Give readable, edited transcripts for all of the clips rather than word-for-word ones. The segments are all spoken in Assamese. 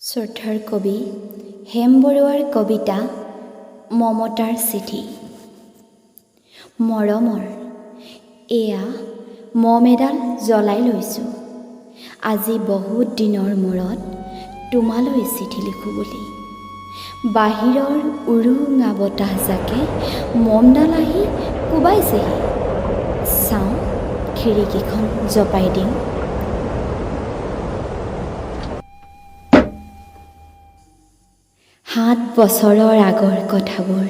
শ্ৰদ্ধাৰ কবি হেম বৰুৱাৰ কবিতা মমতাৰ চিঠি। মৰমৰ এয়া মম এডাল জ্বলাই লৈছোঁ, আজি বহুত দিনৰ মূৰত তোমালৈ চিঠি লিখোঁ বুলি। বাহিৰৰ উৰুঙা বতাহজাকে মমডাল আহি কোবাইছেহি। চাওঁ, খিৰিকীখন জপাই দিওঁ। 7 বছৰৰ আগৰ কথাবোৰ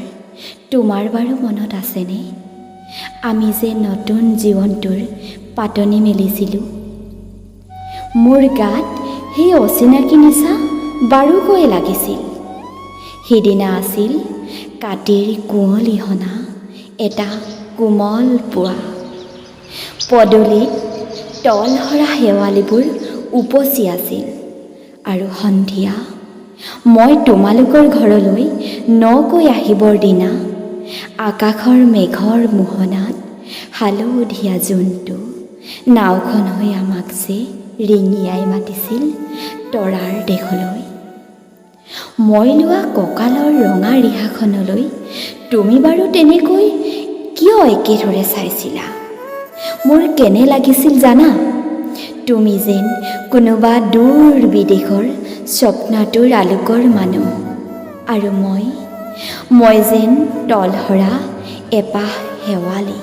তোমাৰ বাৰু মনত আছেনে? আমি যে নতুন জীৱনটোৰ পাতনি মেলিছিলোঁ। মোৰ গাত সেই অচিনাকি নিচা বাৰুকৈয়ে লাগিছিল। সিদিনা আছিল কাতিৰ কুঁৱলী সনা এটা কোমল পুৱা। পদূলিত তলসৰা শেৱালিবোৰ উপচি আছিল আৰু সন্ধিয়া মই তোমালোকৰ ঘৰলৈ নকৈ আহিবৰ দিনা আকাশৰ মেঘৰ মোহনাত হালধীয়া জোনটো নাওখন হৈ আমাক যে ৰিঙিয়াই মাতিছিল তৰাৰ দেশলৈ। মই লোৱা কঁকালৰ ৰঙা ৰিহাখনলৈ তুমি বাৰু তেনেকৈ কিয় একেদৰে চাইছিলা? মোৰ কেনে লাগিছিল জানা? তুমি যেন কোনোবা দূৰ বিদেশৰ স্বপ্নাটোৰ আলোকৰ মানুহ আৰু মই যেন তলসৰা এপাহ শেৱালি।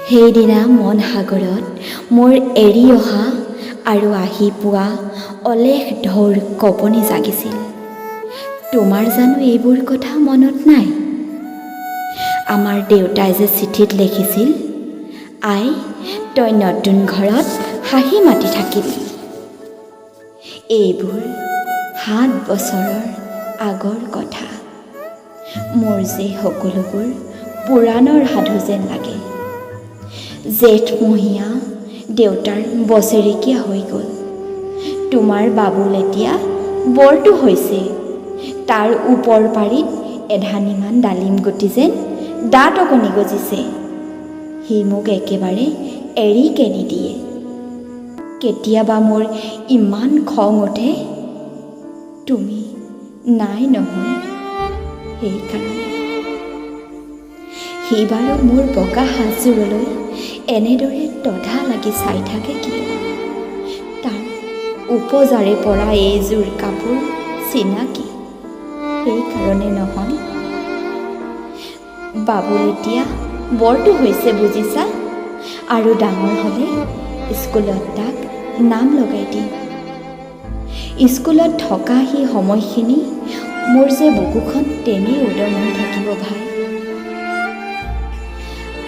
সেইদিনা মন সাগৰত মোৰ এৰি অহা আৰু আহি পোৱা অলেখ ঢৌৰ কঁপনি জাগিছিল। তোমাৰ জানো এইবোৰ কথা মনত নাই? আমাৰ দেউতাই যে চিঠিত লিখিছিল, আই তই নতুন ঘৰত হাঁহি মাতি থাকিবি। এইবোৰ 7 বছৰৰ আগৰ কথা। মোৰ যে সকলোবোৰ পুৰাণৰ সাধু যেন লাগে। জেঠমহীয়া দেউতাৰ বছেৰেকীয়া হৈ গ'ল। তোমাৰ বাবুল এতিয়া বৰটো হৈছে। তাৰ ওপৰ পাৰিত এধানিমান ডালিম গুটি যেন দাঁত অকণি গজিছে। সি মোক একেবাৰে এৰিকে নিদিয়ে। কেতিয়াবা মোৰ ইমান খং উঠে, তুমি নাই নহয় সেইকাৰণে। সি বাৰু মোৰ বগা সাজযোৰলৈ এনেদৰে তধা লাগি চাই থাকে কিয়? তাৰ উপজাৰে পৰা এইযোৰ কাপোৰ চিনাকি, সেইকাৰণে নহয়। বাবুল এতিয়া বৰটো হৈছে বুজিছা, আৰু ডাঙৰ হ'লে স্কুলত তাক নাম লগাই দিম। স্কুলত থকা সেই সময়খিনি মোৰ যে বুকুখন তেনেই উদং হৈ থাকিব ভাই।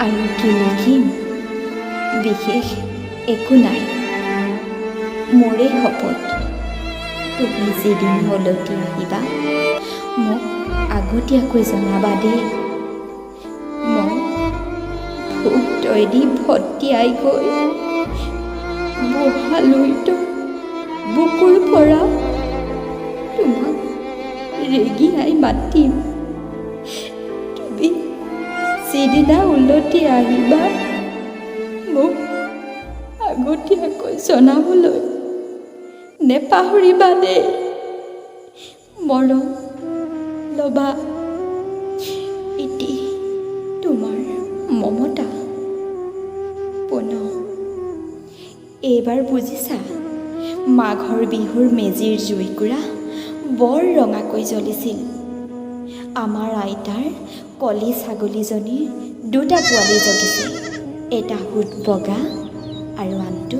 আৰু কি লিখিম, বিশেষ একো নাই। মোৰেই শপত, তুমি যিদিনা উলটি আহিবা মোক আগতীয়াকৈ জনাবা দেই। মই ভোক তই দি ভটিয়াই গৈ বুঢ়ালুইতৰ বুকুৰ পৰা তোমাক ৰেগিয়াই মাতিম। তুমি যিদিনা উলটি আহিবা মোক আগতীয়াকৈ জনাবলৈ নেপাহৰিবা দেই। মৰম ল'বা। ইতি তোমাৰ মমতা। পুনঃ এইবাৰ বুজিছা, মাঘৰ বিহুৰ মেজিৰ জুইকুৰা বৰ ৰঙাকৈ জ্বলিছিল। আমাৰ আইতাৰ কলি ছাগলীজনীৰ 2টা পোৱালি জগিছে, এটা সোঁত বগা আৰু আনটো